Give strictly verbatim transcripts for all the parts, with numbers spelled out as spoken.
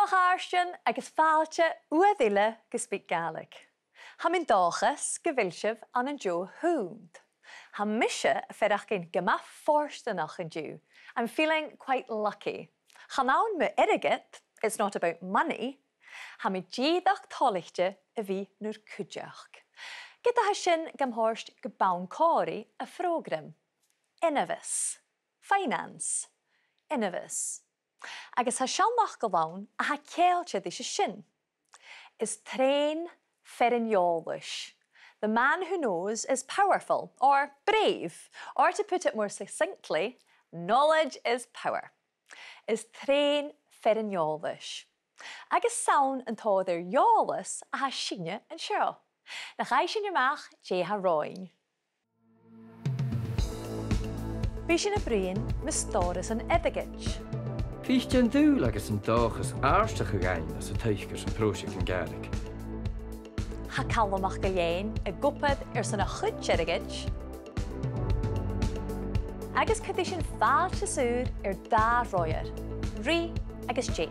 A chàirdean agus fàilte uair eile gu SpeakGaelic. Tha mi an dòchas gu bheil sibh ann an deagh shunnd. Tha mise a' faireachdainn gu math fortanach an-diugh. I'm feeling quite lucky. Chan ann mu airgead, it's not about money. Tha mi dìreach toilichte a bhith nur cuideachd. Ged a tha sin gam thoirt gu bonn còmhraidh a' phrògraim. Ionmhas. Finance. Ionmhas. Agus tha seanfhacal ann a tha ceangailte ris a sin. Is treun fear an eòlais. The man who knows is powerful, or brave, or to put it more succinctly, knowledge is power. Is treun fear an eòlais. Agus 's ann an tòrr air eòlas a tha sinne an seo. Nach fhaigh sinn a-mach dè tha romhainn. Bidh sinn a' bruidhinn mu stòras an airgid. Bidh an dùil agus an dòchas àrdachadh againn anns an taigh-cur sa phròiseact nan Gàidhlig. Tha Calum MacIlleathain ag obair airson a chuid airgid. Agus cuiridh sinn fàilte saor air dà roghair, rìgh agus dè.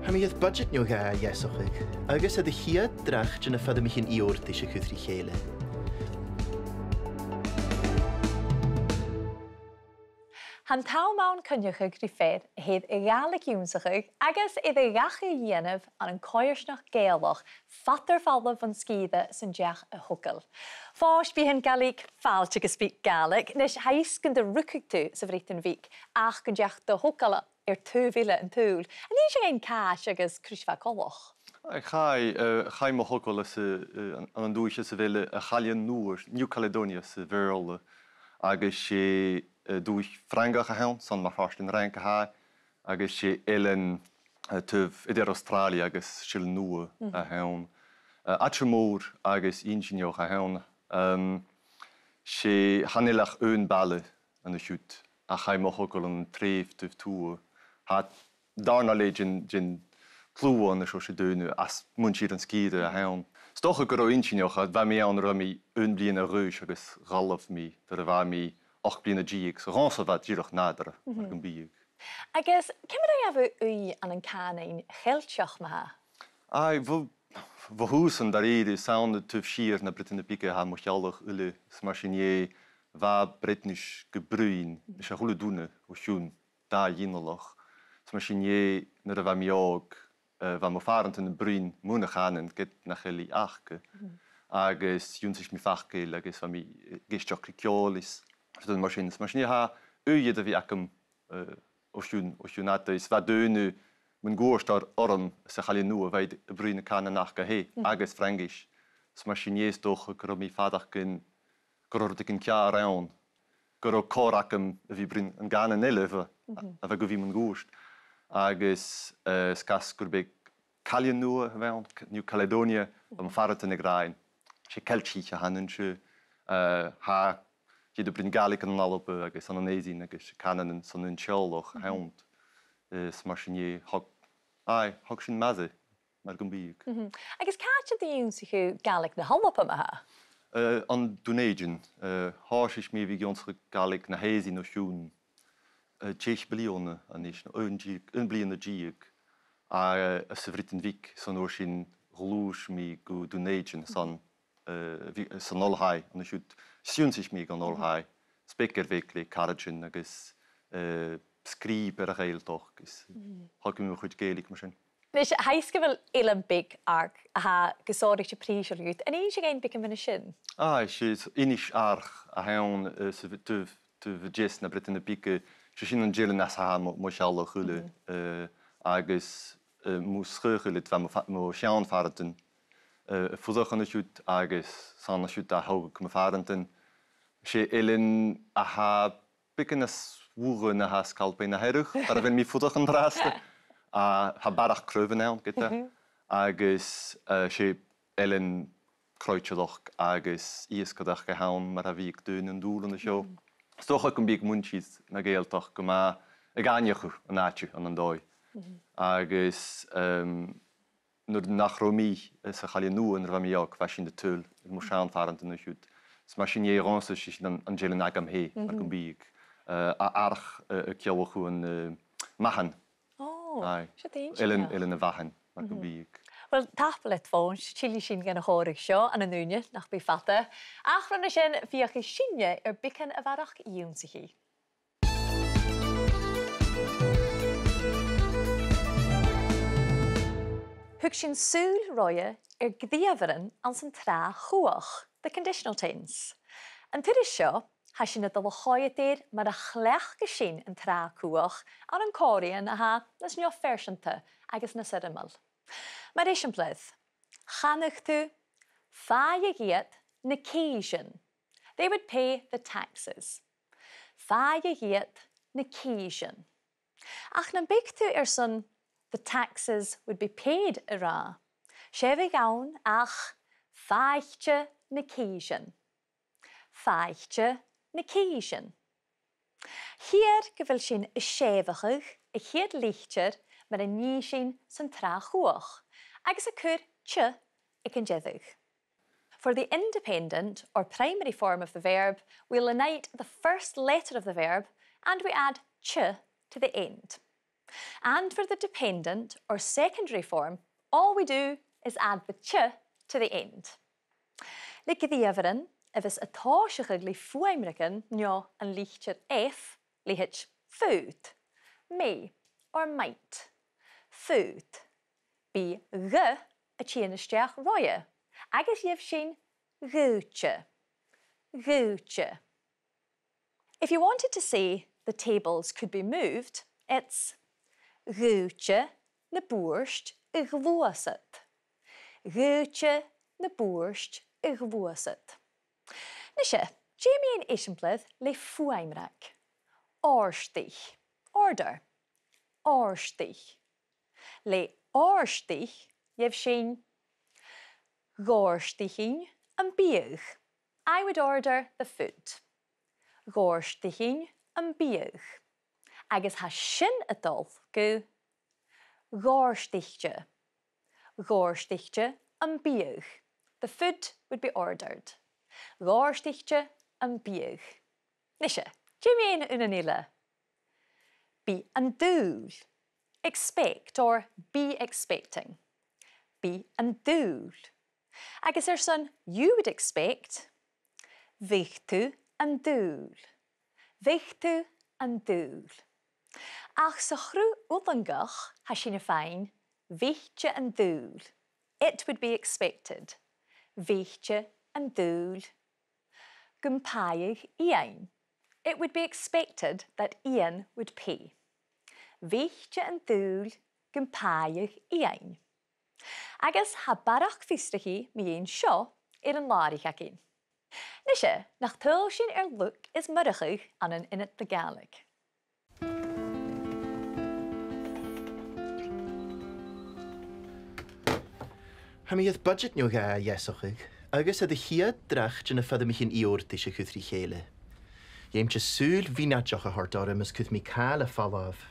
Tha mi air budget no dhà a dheasachadh, agus air a' chiad dreach de na foirmichean iomradais a chur ri chèile. Tha an t-àm ann coinneachadh ri fear a tha air a' Ghàidhlig ionnsachadh agus air a dhachaigh a dhèanamh ann an coimhearsnachd Ghàidhealach fad air falbh bhon sgìre san deach a thogail. Fois, Beathag Gàidhlig, fàilte gu SpeakGaelic. Nis, tha fhios gun do rugadh tu sa Bhreatainn Bhig, ach gun deach do thogail air taobh eile an t-saoghail. An innis thu dhuinn càit agus cò ris a bha e coltach? Chaidh, eh, chaidh mo thogail às a, eh, an, an dùthaich às a bheil, eh, Cailleann Nuadh, New Caledonia sa Bheurla, agus 's e, eh, dùthaich Frangach a th' ann, 's ann mar phàirt den Fhraing a tha e, agus 's e eilean, eh, taobh eadar Astràilia agus Sealainn Nuadh a th' ann. Eh, àite mòr agus inntinneach a th' ann. Ehm, 's e, chan eil ach aon bhaile an siud, ach chaidh mo thogail an treubh taobh tuath. Tha dàrna leth den, den t-sluagh an seo, 's e daoine às muinntir an sgìre a th' ann. 'S dòcha gun robh e inntinneach, bha mi ann nuair a bha mi aon bhliadhna a dh'aois agus dh'fhalbh mi nuair a bha mi ochd bliadhna deug, so dhòmhsa bha e dìreach nàdarra, mar gum biodh. Agus ciamar a gheibh thu ùidh ann an cànain Cheilteach, ma-thà? Aidh, bho, bho thùs an da-rìribh, 's ann taobh siar na Breatainne Bige a tha mo theaghlach uile, is mar sin dheth, bha Breatnais gu bruidhinn leis a h-uile duine o chionn dà ghinealach. Is mar sin dheth, nuair a bha mi òg, eh, bha mo phàrantan a' bruidhinn mun a' chànan, ged nach eil i aca. Agus dh'ionnsaich mi faclan agus bha mi, eh, ag èisteachd ri ceòl is rudan mar sin. Is mar sin dheth, tha ùidh air a bhith agam, eh, o chionn, o chionn fhada. Is bha daoine mun cuairt or-, orm sa Chailleann Nuadh, bha iad a' bruidhinn na cànan aca fhèin, agus Fraingis. Is mar sin dheth, 's dòcha gun robh mi a' faireachdainn gun robh rudeigin ceàrr ann, gun robh còir agam a bhith a' bruidhinn an cànan eile a bha, a bha gu bhith mun cuairt. Agus, eh, 's cas gum b' e Cailleann Nuadh a bh' ann, C-, New Caledonia, bha mo phàrantan ag ràdh, 's e Ceiltich a th' annainn, 's e, eh, tha iad a' bruidhinn Gàidhlig ann an Alba agus ann an Èirinn agus 's e cànan san aon teaghlach a th' ann. Eh, is mar sin dheth, thog, aidh, thog sin m' aire, mar gum biodh. Mhm. Agus càit an do dh'ionnsaich thu Gàidhlig na h-Alba, ma-thà? Eh, an Dùn Èideann, eh, thòisich mi a bhith ag ionnsachadh Gàidhlig na h-Èireann o chionn, eh, deich bliadhna a-nis, no aon deug, aon bhliadhna deug, a, eh, sa Bhreatainn Bhig, 's an uair sin ghluais mi gu Dùn Èideann, 's ann, eh, bhi-, san oilthigh an siud, 's dh'ionnsaich mi aig an oilthigh, 's beag air bheag le caraidean agus, eh, sgrìob air a' Ghàidhealtachd, is thog mi mo chuid Gàidhlig mar sin. Nis, tha fhios gu bheil eilean beag Arc a tha gu sònraichte prìseil dhut. An innis thu dhuinn beagan mu dheidhinn sin? Aidh, 's e Innis Arc a th' ann, eh, sa bh-, taobh, taobh a deas na Breatainne Bige. 'S e sin an t-eilean às a tha mo, mo theaghlach uile, eh, agus, eh, mu sgaoth a' chille bha mo fa-, mo sheann phàrantan, eh, a' fuireach an siud agus 's ann an siud a thogadh mo phàrantan. 'S e eilean a tha beagan nas lugha na tha Sgalpaigh na Hearadh, far a bheil mi a' fuireach an-dràsta. A, tha barrachd craobhan ann, ged-tà. Agus, eh, 's e eilean croitearachd agus iasgaireachd a th' ann mar a bhiodh daoine an dùil an seo. 'S dòcha gum biodh muinntir na Gàidhealtachd gu math ag aithneachadh an àite ann an dòigh. Agus, ehm, nuair nach robh mi, eh, sa Chailleann Nuadh nuair a bha mi òg, bha sinn a' tadhal air mo sheann phàrantan an siud. Is mar sin dheth dhòmhsa, 's e sin an, an t-eilean agam fhèin, mar gum biodh. Eh, a, Arc, eh, a' ciallachadh an, eh, mathan. Ò. Aye. Seo daoine. Eilean, Eilean a' Bhathain, mar gum biodh. Uill, tapadh leat, Eòghann, tillidh sinn dhan a' chòmhradh seo ann an ùine, nach bi fada. Ach ron a sin, feuchaidh sinne air beagan a bharrachd ionnsachaidh. Thug sinn sùil roimhe air gnìomhairean anns an tràth chuach, the conditional tense. An turas seo, tha sinn a' dol a choimhead air mar a chleachdas sinn an tràth chuach ann an còmhraidhean a tha nas neo-phearsanta agus nas fhoirmeil. Mar eisimpleir, chanadh tu, faigheadh iad na cìsean. They would pay the taxes. Faigheadh iad na cìsean. Ach nam biodh tu airson the taxes would be paid a ràdh, 's e a bhiodh ann ach faigheadh tu na cìsean. Faigheadh tu na cìsean. Chì sinn gu bheil sinn a' sèimheachadh a' chiad litir mar a nì sinn san tràth chuach, agus a' cur t aig an deireadh. For the independent or primary form of the verb, we'll unite the first letter of the verb and we add t to the end. And for the dependent or secondary form, all we do is add the t to the end. Le gnìomhairean a bhios a' tòiseachadh le fuaimreagan no an litir F, leithid faod, may or might. Faod. Bidh gh a' tighinn a-steach roimhe, agus gheibh sinn ghaoidte. Ghaoidte. If you wanted to say the tables could be moved, it's ghaoidte na buairt a ghluasad. Ghaoidte na buairt a ghluasad. Nise, dèanamaid eisimpleir le fuaimreag. Òrdaich. Order. Òrdaich. Le òrdaich, gheibh sinn dh'òrdaichinn am biadh. I would order the food. Dh'òrdaichinn am biadh. Agus tha sin a' dol gu dh'òrdaichte. Dh'òrdaichte am biadh. The food would be ordered. Dh'òrdaichte am biadh. Nise, dèanamaid aon eile. Bi an dùil. Expect or be expecting. Bi an dùil. Agus airson you would expect, bhiodh tu an dùil. Bhiodh tu an dùil. Ach sa chruth fhulangach, tha sinn a' faighinn, bhiodh tu an dùil. It would be expected. Bhiodh tu an dùil gum pàigheadh Iain. It would be expected that Iain would pay. Bhiodh tu an dùil gum pàigheadh Iain. Agus tha barrachd fiosrachaidh mu dheidhinn seo air an làraich againn. Nise, nach tadhail sinn air Luke is Murchadh ann an Ionad na Gàidhlig. Tha mi air budget no dhà a dheasachadh, agus air a' chiad dreach de na foirmichean iomradais a chur ri chèile. Dh'fheumainn sùil mhionaideach a thoirt orm is cuir mi càil air falbh.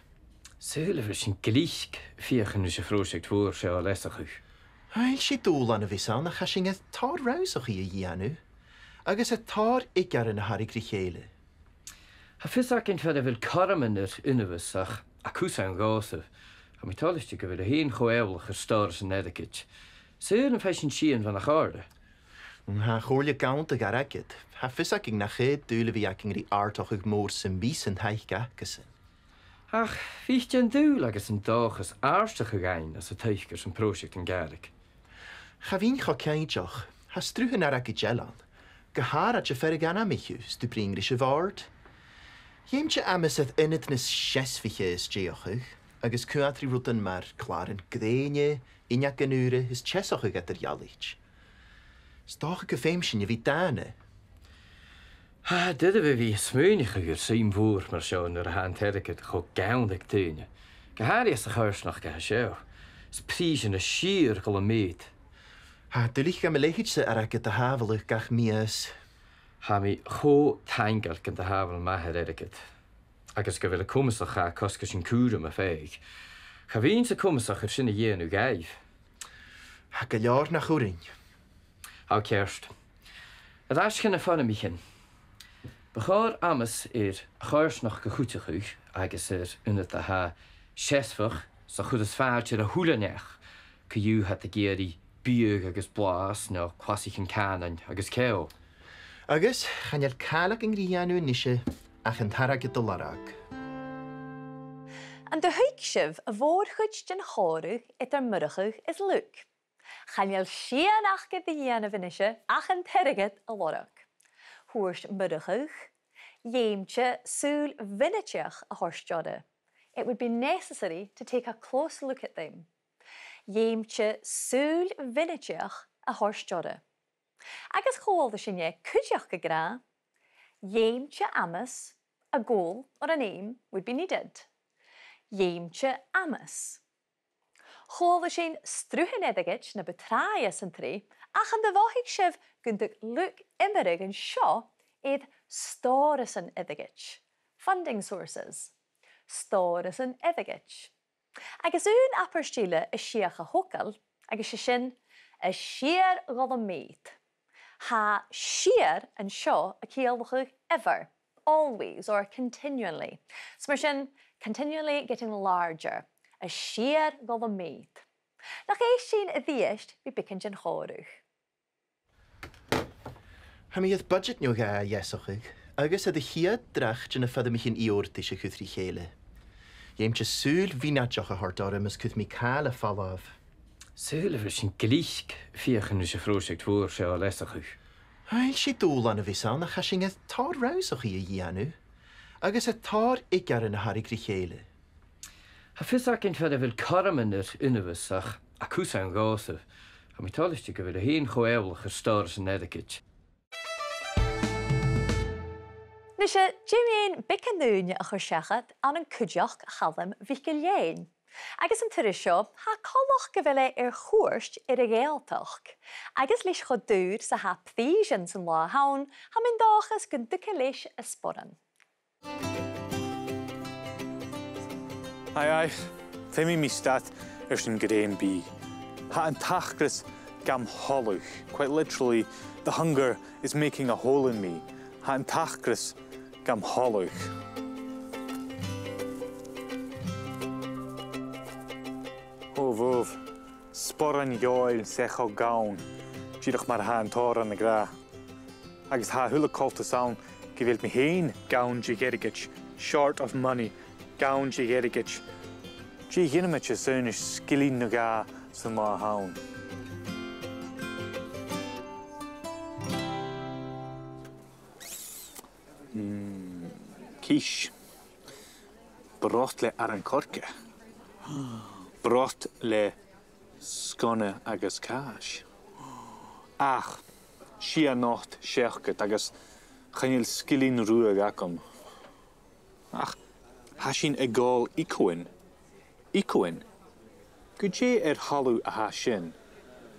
Saoil a bheil sinn glic feuchainn ris a' phròiseact mhòr seo a leasachadh? Tha e dùbhlan a bhios ann, ach tha sinn air tòrr rannsachaidh a dhèanamh, agus air tòrr eagair a thoirt ri chèile. Tha fios againn far a bheil cothroman air ionmhas ach a' chùis an gàsa. Tha mi toilichte gu bheil thu fhèin cho eòlach air stòras an airgid. Saoil am faigh sinn sìon bhon a' chomhairle? Tha a' chomhairle gann de dh'airgead. Tha fios againn nach e dùil a bhith againn ri àrdachadh mòr sam bith san taic acasan. Ach bhiodh tu an dùil agus an dòchas àrdachadh fhaighinn às an taic airson pròiseact an Gàidhlig? Cha bhithinn cho cinnteach, tha sruth an airgid eile ann. Gu h-àraid am fear a dh'ainmich thu, 's tu a' bruidhinn ris a' bhòrd. Dh'fheumainn amas air ionad nas seasmhaiche a stèidheachadh, agus coimhead ri rudan mar clàran grèine, uinneagan ùra is teasachadh eadar-dhealaichte. 'S dòcha gum feum sinn a bhith dàna. Tha e doirbh a bhith a' smaoineachadh air suim mhòr mar seo nuair a tha an t-airgead cho gann aig daoine. Gu h-àraidh sa choimhearsnachd a tha seo. Is prìsean a' sìor dhol am meud. Tha e duilich dhomh a leithid san airgead a shàbhaladh gach mìos. Tha mi cho taingeil gun do shàbhail m' athair airgead, agus gu bheil e comasach dha cosgais an cùraim a phàigheadh. Cha bhithinn-sa comasach air sin a dhèanamh dhaibh. Tha gu leòr nach urrainn. Tha ceart. Air ais chun na foirmichean. Bu chòir amas air a' choimhearsnachd a chuideachadh agus air ionad a tha seasmhach, 'S a' chuid as fhaide air a h-uile neach, co-dhiù tha iad ag iarraidh biadh agus blas, no clasaichean cànain agus ceòl. Agus chan eil càil againn ri dhèanamh a-nise ach an t-airgead a lorg. An do thuig sibh a' mhòr-chuid den chòmhradh eadar Murchadh is Luke? Chan eil sìon aca ri dhèanamh a-nise ach an t-airgead a lorg. Thuirt Murchadh, dh'fheumainn sùil mhionaideach a thoirt orra. It would be necessary to take a close look at them. Dh'fheumainn sùil mhionaideach a thoirt orra. Agus chuala sinn e cuideachd ag ràdh, dh'fheumainn amas, a goal or an aim would be needed. Dh'fheumainn amas. Chuala sinn sruthan airgid na bu tràithe san t-sreath, ach an do mhothaich sibh gun tug Luke iomradh an seo air stòrasan airgid? Funding sources. Stòrasan airgid. Agus aon abairt eile as fhiach a thogail, agus 's e sin, as fhiar dhol am meud. Tha 's fhiar an seo a' ciallachadh ever, always or continually. So mar sin, continually getting larger. As fhiar dhol am meud. Nach èist sinn a-rithist ri beagan den chòmhradh. Tha mi air budget no dhà a dheasachadh, agus air a' chiad dreach de na foirmichean iomradais a chur ri chèile. Dh'fheumainn sùil mhionaideach a thoirt orra mus cuir mi càil air falbh. Saoil a bheil sinn glic feuchainn ris a' phròiseact mhòr seo a leasachadh? Tha, 's e dùbhlan a bhios ann, ach tha sinn air tòrr rannsachaidh a dhèanamh, agus air tòrr oighreachdan a tharraing ri chèile. Tha fios againn far a bheil cothroman air ionmhas, ach a' cur sin dhòmhsa, tha mi toilichte gu bheil thu fhèin cho eòlach air stòrasan airgid. Nise, dè mu dheidhinn beagan ùine a chur seachad ann an cuideachd Chaluim MhicIllEathain? Agus an turas seo, tha coltach gu bheil e air chuairt air a' Ghàidhealtachd. Agus leis cho daor 's a tha prìsean san latha an-diugh, tha mi an dòchas gun tug e leis a sporan. Aye, aye. Feumaidh mi stad airson grèim bìdh. Tha an t-acras gam thoileachadh. Quite literally, the hunger is making a hole in me. Tha an t-acras gam thoileachadh. Ò, bhobh. Sporan eòlach 's e cho gann. Dìreach mar a tha an t-òran ag ràdh. Agus tha a h-uile coltas ann gu bheil mi fhèin gann de dh'airgead, short of money, gann de dh'airgead. Dè dhèanamaid airson sgillinn no dhà san latha an-diugh? Mm, quiche. Brot le aran coirce. Brot le sgona agus càis. Ach, sia not seachad agus chan eil sgillinn ruadh agam. Ach, tha sinn a' gabhail ecoinn. Ecoinn? Gu dè air thalamh a tha sin?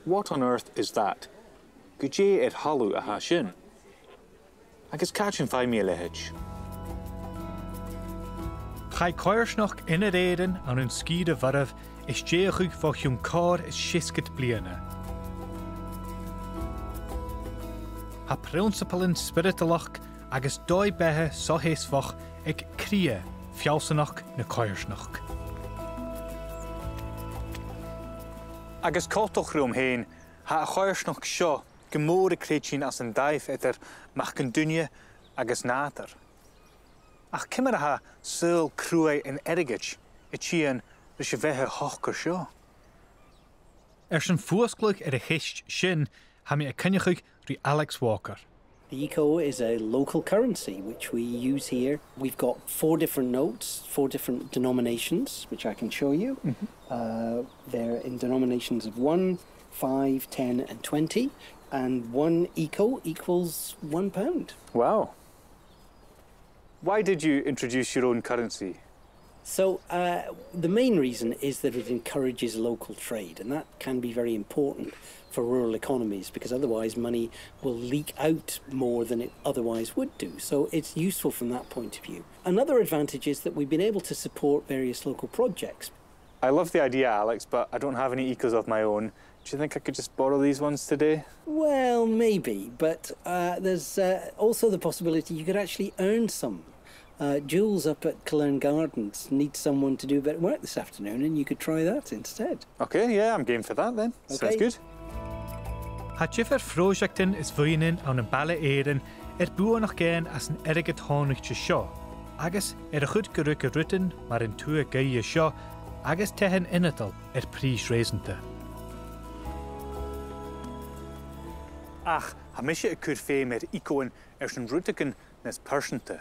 What on earth is that? Gu dè air thalamh a tha sin? Agus càit am faigh mi a leithid? Chaidh coimhearsnachd Inbhir Èireann ann an sgìre mharbh a stèidheachadh bho chionn còrr is seasgad bliadhna. Tha prionnsapailean spioradail agus dòigh-beatha so-sheasmhach aig cridhe feallsanachd na coimhearsnachd. Agus coltach rium fhèin, tha a' choimhearsnachd seo gu mòr a' creidsinn anns an dàimh eadar mac an duine agus nàdar. Ach ciamar a tha saoghal cruaidh an airgid a' tighinn ris a' bheatha shocair seo? Airson fuasgladh air a' cheist sin, tha mi a' coinneachadh ri Alex Walker. The eco is a local currency which we use here. We've got four different notes, four different denominations, which I can show you. Mm-hmm. Uh, they're in denominations of one, five, ten, and twenty, and one eco equals one pound. Wow. Why did you introduce your own currency? So, uh, the main reason is that it encourages local trade, and that can be very important for rural economies, because otherwise money will leak out more than it otherwise would do. So it's useful from that point of view. Another advantage is that we've been able to support various local projects. I love the idea, Alex, but I don't have any ecos of my own. Do you think I could just borrow these ones today? Well, maybe, but, uh, there's, uh, also the possibility you could actually earn some Uh, Jules up at Killearn Gardens needs someone to do a bit of work this afternoon, and you could try that instead. Okay, yeah, I'm game for that then. Sounds good. Tha diofar phròiseactan is bhuidhnean ann am Baile Èrinn air buannachd fhaighinn às an airgead thàinig de seo, agus air a chur gu ruige rudan mar an tuath-gaoithe seo agus taighean ionadail air prìs reusanta. Ach tha mise a' cur feum air eco-an airson rudeigin nas pearsanta,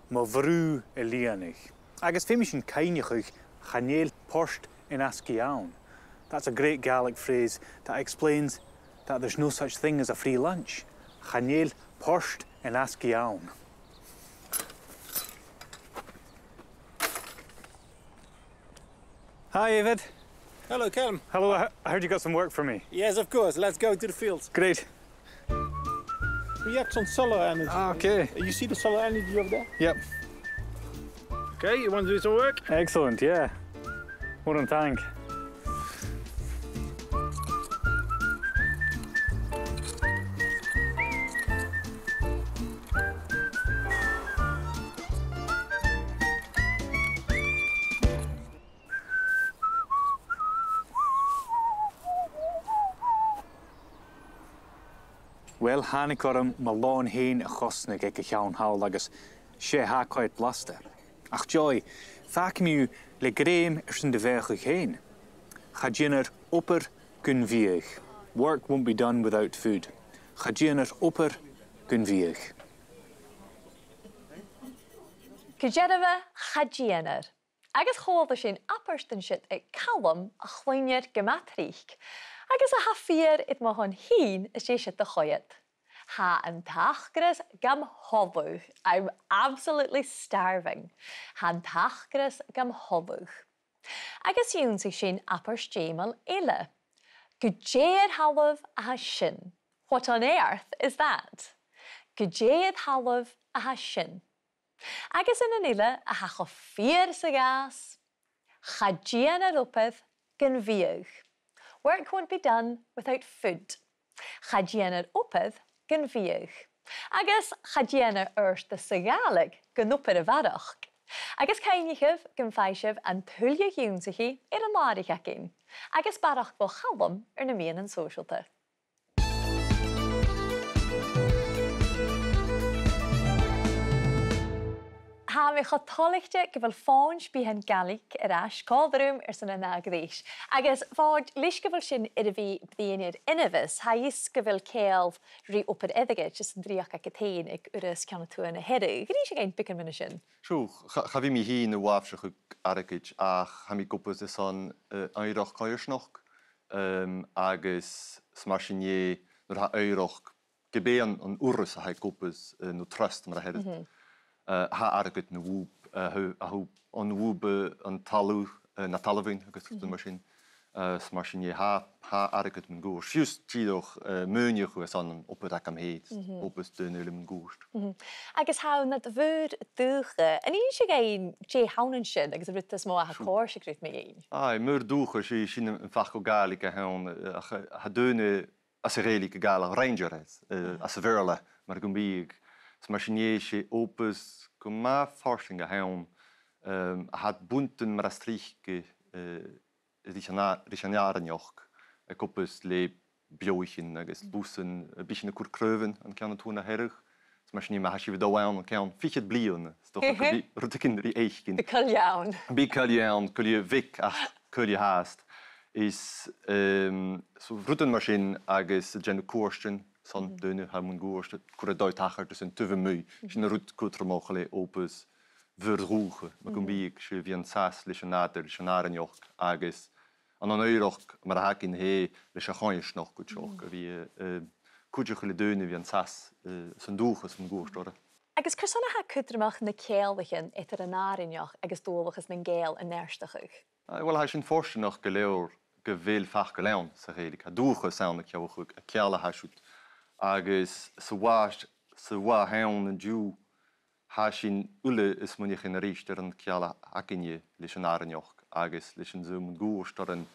mo bhrù a lìonadh. Agus feumaidh sinn cuimhneachadh, chan eil port an-asgaidh ann. That's a great Gaelic phrase that explains that there's no such thing as a free lunch. Chan eil port an-asgaidh ann. Hi, David. Hello, Callum. Hello, I I heard you got some work for me. Yes, of course. Let's go to the fields. Great. We have some solar energy. Ah, okay. You see the solar energy over there? Yep. Okay, you want to do some work? Excellent, yeah. Mòran taing. Uill, thàinig orm mo lòn fhèin a chosnadh aig a' cheann thall agus 's e a tha coimhead blasta. Ach joy, fàgaidh mi thu le grèim airson do bheathachadh fhèin. Cha dèanar obair gun bhiadh. Work won't be done without food. Cha dèanar obair gun bhiadh. Gu dearbha, cha dèanar. Agus chuala sinn abairt an siud aig Calum a chluinnear gu math tric, agus a tha fìor air mo shon fhìn às dèidh siud a choimhead. Tha an t-acras gam thoileadh, I'm absolutely starving. Tha an t-acras gam thoileadh. Agus dh'ionnsaich sinn abairt dèidheil eile. Gu dè air thalamh a tha sin? What on earth is that? Gu dè air thalamh a tha sin? Agus aon eile a tha cho fìor 's a ghabhas, cha dèanar obair gun bhiadh. Work won't be done without food. Cha dèanar obair gun bhiadh. Agus cha dèanar adhartas sa Ghàidhlig gun obair a bharrachd. Agus cuimhnichibh gum faigh sibh an tuilleadh ionnsachaidh air an làraich againn, agus barrachd bho Chalum air na meadhanan sòisealta. Tha mi cho toilichte gu bheil Fòghnaint Bìdh Gàidhlig air ais còmhla rium airson an ath ghreis. Agus Fòghnaint, leis gu bheil sinn air a bhith bruidhinn air ionmhas, tha fhios gu bheil ceangal ri obair airgid is an dreuchd agad fhèin aig Urras Ceann a Tuath na Hearadh. An innis thu dhuinn beagan mu dheidhinn sin? Sure, cha, cha bhi mi fhìn a' wàbhaisteach airgid ach tha mi ag obair airson, eh, oighreachd coimhearsnachd, em, agus 's mar sin e, nuair a tha oighreachd ge b' e an, an urras a tha ag obair, eh, no trust mar a theirear, eh, tha airgead na bhùb, eh, tha, tha an bhùb, eh, an talamh, eh, na talmhainn agus rudan mar sin. Eh, 's mar sin e, tha, tha airgead mun cuairt. Fiù 's dìreach, eh, maoineachadh airson an obair agam fhèin, obair daoine eile mun cuairt. Agus tha thu nad mhaor dhùthcha. An innis thu dhuinn dè th' ann an sin agus an rud as motha a tha a' còrdadh riut mu dheidhinn? Aye, maor dhùthcha, 's e sin am facal Gàidhlig a th' ann, eh, ach, eh, tha daoine anns a' Ghàidhlig a' gabhail ranger air, eh, anns a' Bheurla, mar gum biodh. Is mar sin e, 's e obair gu math farsaing a th' ann, em, a tha buntainn mar as trice, eh, ris an a-, ris an àrainneachd, ag obair le beathaichean agus lusan, eh, bidh sinn a' cur craobhan an ceann a tuath na Hearadh. Is mar sin e, ma tha sibh a' dol ann an ceann fichead bliadhna, is dòcha gum bi rudeigin ri fhaicinn. Bidh coille ann. Bidh coille ann, coille bheag ach coille fhathast. Is, em, so rudan mar sin agus a' dèanamh cuairtean son daoine a tha mun cuairt, a' cur an dòigh tachartasan taobh a-muigh. Sin an rud cudromach le obair mhaor dhùthcha, mar gum biodh, 's e bhith an sàs leis an nàdar, leis an àrainneachd agus ann an oighreachd mar a th' againn fhèin leis a' choimhearsnachd cuideachd, a bhith, eh, cuideachadh le daoine a bhith an sàs, eh, san dùthchas mun cuairt orra. Agus carson a tha e cudromach na ceanglaichean eadar an àrainneachd agus dualchas nan Gàidheal a neartachadh? Ah, uill, tha sinn fortanach gu leòr gu bheil facal ann sa Ghàidhlig. Tha dùthchas ann a' ciallachadh a' cheangal a tha siud. Agus sa bha, sa bha ann an-diugh, tha sinn uile a' smaoineachadh a-rithist air an ceangal a th' againne leis an àrainneachd agus leis an t-saoghal mun cuairt oirnn,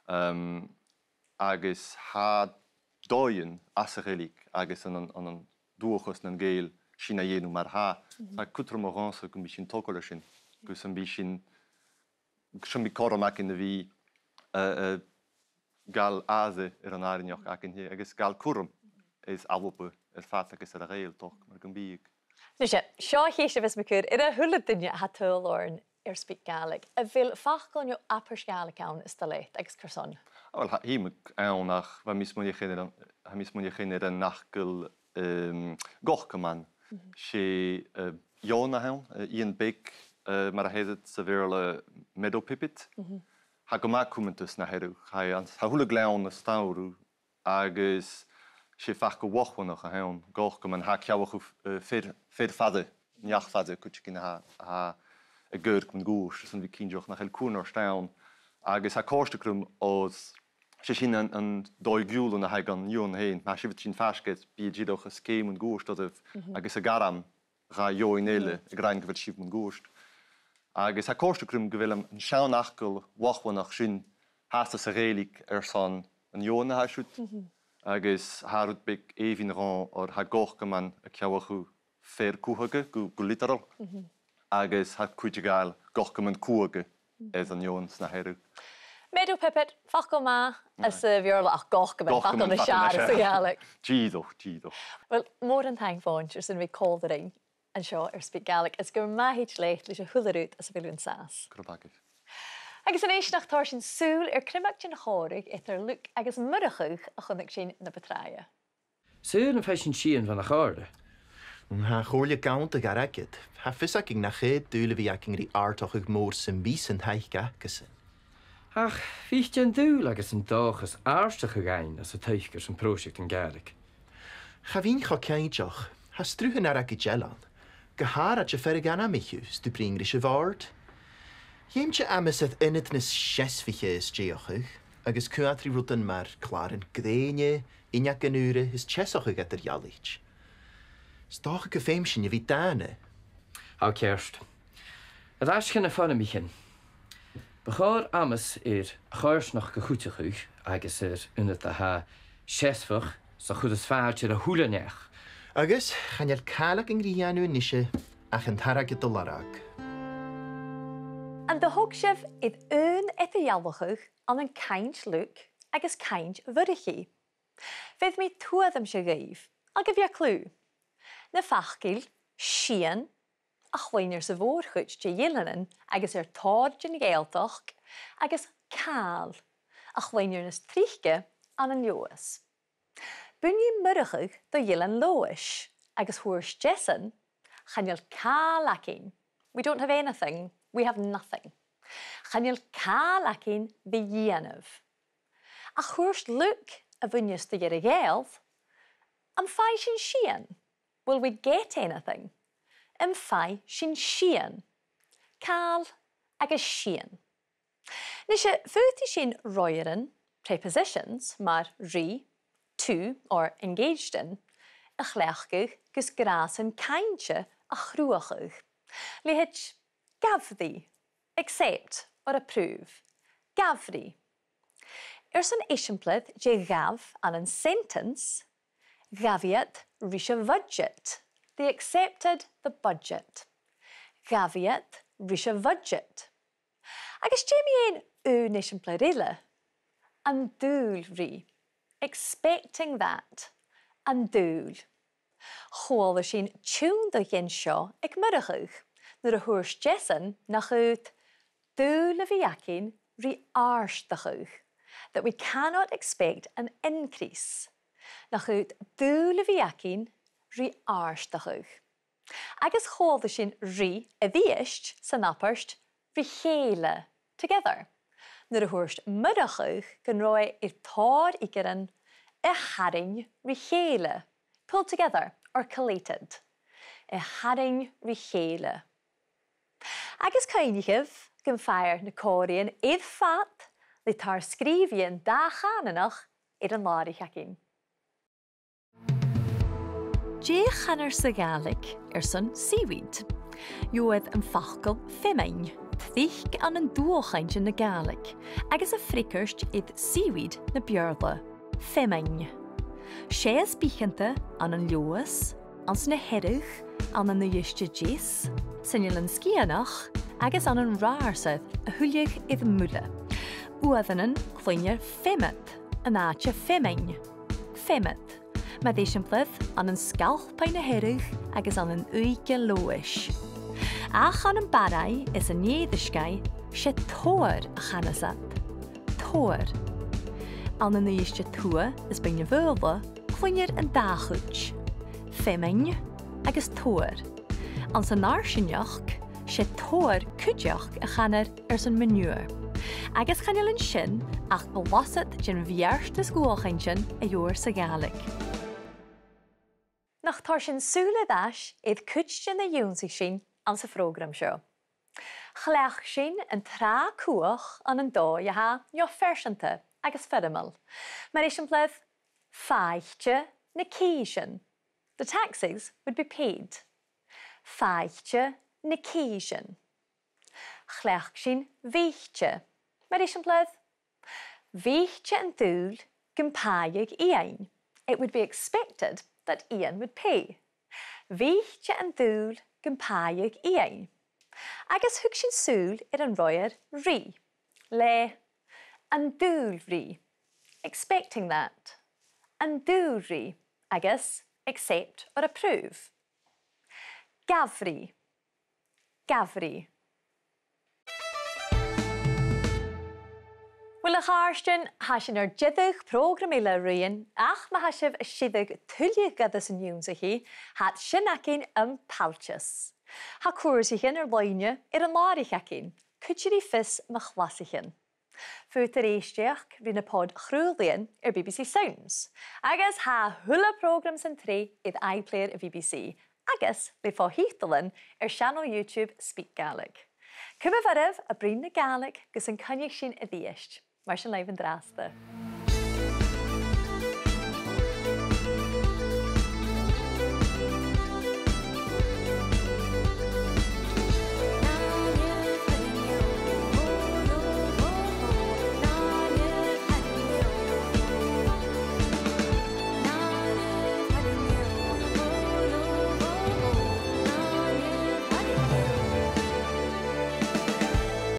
em, agus tha dòighean anns a' Ghàidhlig agus ann an, ann an dualchas nan Gàidheal sin a dhèanamh mar-thà. Tha e cudromach dhòmhsa gum bi sinn togail air sin, gus am bi sinn, gus am bi cothrom againn a bhith, eh, eh, gabhail aire air an àrainneachd againn fhèin agus gabhail cuirm air Alba air fad agus air a' Ghàidhealtachd mar gum biodh. Nise, seo a' cheist a bhios mi a' cur air a h-uile duine a tha a' tadhal oirnn air SpeakGaelic. A bheil facal no abairt Ghàidhlig ann as toil leat agus carson? Uill, tha iomadh ann ach bha mi a' smaoineachadh air an, tha mi a' smaoineachadh air an fhacal, ehm, gocaman. 'S e, eh, eòin a th' ann, eh, eun beag, eh, mar a their iad sa Bheurla meadow pipit. Tha e gu math cumanta sna Hearadh. Tha e an, tha a h-uile gleann a' samhradh agus 's e facal Lochlannach a th' ann, gocaman, tha e a' ciallachadh, eh, fear, fear fada, neach fada, cuideigin a tha, a tha a' geurg mun cuairt, airson a bhith cinnteach nach eil cuairt ann. Agus tha e a' còrdadh rium oir 's e sin an, an dòigh-ghiùlan a th' aig an eun fhèin. Ma tha sibh a' tighinn faisg air, bidh e dìreach a' sgèith mun cuairt oirbh agus a' gairm dha eòin eile ag ràdh gu bheil sibh mun cuairt. Agus tha e a' còrdadh rium gu bheil an, an seann fhacal Lochlannach sin fhathast sa Ghàidhlig airson an eòin a tha siud. Agus tha rud beag èibhinn dhomh oir tha gocaman a' ciallachadh fear cuthaige, gu, gu literal. Agus tha cuid a' gabhail gocaman cuthaige air an eòin sna Hearadh. Meadow pipit, facal math às a' Bheurla, ach gocaman, facal nas fheàrr sa Ghàidhlig. Dìreach, dìreach. Uill, mòran taing, a Mhòrag, airson a bhith còmhla rinn an seo air SpeakGaelic, is gur math thèid leat leis a h-uile rud anns a bheil thu an sàs. Gu robh math agaibh. Agus a-nis nach toir sinn sùil air criomag den chòmhradh eadar Luke agus Murchadh a chunnaic sinn na bu tràithe. Saoil am faigh sinn sìon bhon a' chòmhradh? Tha a' chomhairle ag aontachadh airgid. Tha fios againn nach e dùil a bhith againn ri àrdachadh mòr sam bith san taic acasan. Ach bhiodh an dùil agus an dòchas àrdachadh fhaighinn às an taic airson pròiseactan Gàidhlig. Cha bhithinn cho cinnteach. Tha sruth an airgid eile ann. Gu h-àraid a' fhear a dh'ainmich thu, 's tu a' bruidhinn ris a' bhòrd. Dh'fheumainn amas air ionadh nas seasmhaiche a stèidheachadh, agus coimhead ri rudan mar clàran grèine, uinneagan ùra is teasachadh eadar-dhealaichte. 'S dòcha gum feum sinn a bhith dàna. Tha ceart. Air ais chun na foirmichean. Bu chòir amas air a' choimhearsnachd a chuideachadh agus air ionad a tha seasmhach 's a chuireas fàilte air a h-uile neach. Agus chan eil càil againn ri dhèanamh a-nise ach an t-airgead a lorg. An do thog sibh air aon eadar-dhealachadh ann an cainnt Luke agus cainnt Mhurchaidh? Bheir mi tuairimse dhuibh, ach gabhaibh clue. Na faclan sìon, a chluinnear sa mhòr-chuid de dh'eileanan agus air tòir den Ghàidhealtachd, agus càil, a chluinnear nas trice ann an Leòdhas. Bhuineadh Murchadh do dh'Eilean Leòdhais, agus thuirt esan, chan eil càil againn. We don't have anything. We have nothing. Chan eil càil againn ri dhèanamh. Ach thuirt Luke, a bhuineas do dh'Earra-Ghàidheal, am faigh sinn sìon? Will we get anything? Am faigh sinn sìon? Càil agus sìon. Nise, faodaidh sinn roimhearan, prepositions, mar ri, to or engaged in, a chleachdadh gus gràsan cainnte a chruthachadh. Leithid, gabh ri, accept or approve. Gabh ri. Airson eisimpleir de ghabh ann an sentence, ghabh iad ris a' bhuidseat. They accepted the budget. Ghabh iad ris a' bhuidseat. Agus dè mu dheidhinn aon eisimpleir eile? An dùil ri. Expecting that. An dùil. Chuala sinn tionndadh dhen seo aig Murchadh nuair a thuirt esan nach eil dùil a bhith againn ri àrdachadh, that we cannot expect an increase. Nach eil dùil a bhith againn ri àrdachadh. Agus chuala sinn ri a-rithist san abairt ri chèile, together, nuair a thuirt Murchadh gun robh e air tòrr iogaran a tharraing ri chèile, pulled together or collated, a tharraing ri chèile. Agus cuimhnichibh gum faighear na còmhraidhean air fad le tar-sgrìobhaidhean dà-chànanach air an làraich againn. Dè chanar sa Ghàidhlig airson seaweed? Gheibhear am facal feamainn, tric ann an dualchainnt na Gàidhlig, agus a' freagairt air seaweed na Beurla, feamainn. 'S e as bitheanta ann an Leòdhas, anns na Hearadh, ann an Uibhist a Deas, san Eilean Sgitheanach agus ann an Ratharsair a thuilleadh air muile. Uaireannan cluinnear feamad an àite feamainn. Feamad. Mar eisimpleir, ann an Sgalpaigh na Hearadh agus ann an Uige Leòdhais. Ach ann am Barraigh is an Èirisgeigh, 's e todhar a chanas iad. Todhar. Ann an Uibhist a Tuath is Beinn na Faoghla, cluinnear an dà chuid. Feamainn agus todhar. Anns an fharsaingeachd, 's e todhar cuideachd a chanar airson manure. Agus chan eil an sin ach blasad den bheartas dhualchainntean a gheibhear sa Ghàidhlig. Nach toir sinn sùil air ais air cuid de na dh'ionnsaich sinn anns a' phrògram seo. Chleachd sinn an tràth cumhach ann an dòigh a tha neo-phearsanta agus foirmeil. Mar eisimpleir, fàighte na cìsean. The taxes would be paid. Fàighte na cìsean. Chleachd sinn bhitheadh. Mar eisimpleir, bhitheadh an dùil gum pàigheadh Iain. It would be expected that Iain would pay. Bhitheadh an dùil gum pàigheadh Iain. Agus thug sinn sùil air an roimhear ri, le an dùil ri, expecting that, an dùil ri, agus accept or approve. Gabh ri, gabh ri. Uill, a chàirdean, tha sinn air deireadh prògram eile a ruighinn, ach ma tha sibh a' sireadh tuilleadh goireasan ionnsachaidh, tha sin againn am pailteas. Tha cùrsaichean air-loidhne air an làraich againn, cuide ri fios mu chlasaichean. Faodaidh sibh èisteachd ri na pod-chraolaidhean air B B C Sounds, agus tha a h-uile prògram san t-sreath air iPlayer a' B B C, agus le fo-thiotalan air seanail YouTube SpeakGaelic. Cumaibh oirbh a' bruidhinn na Gàidhlig gus an coinnich sinn a-rithist. Mar sin leibh an-dràsta.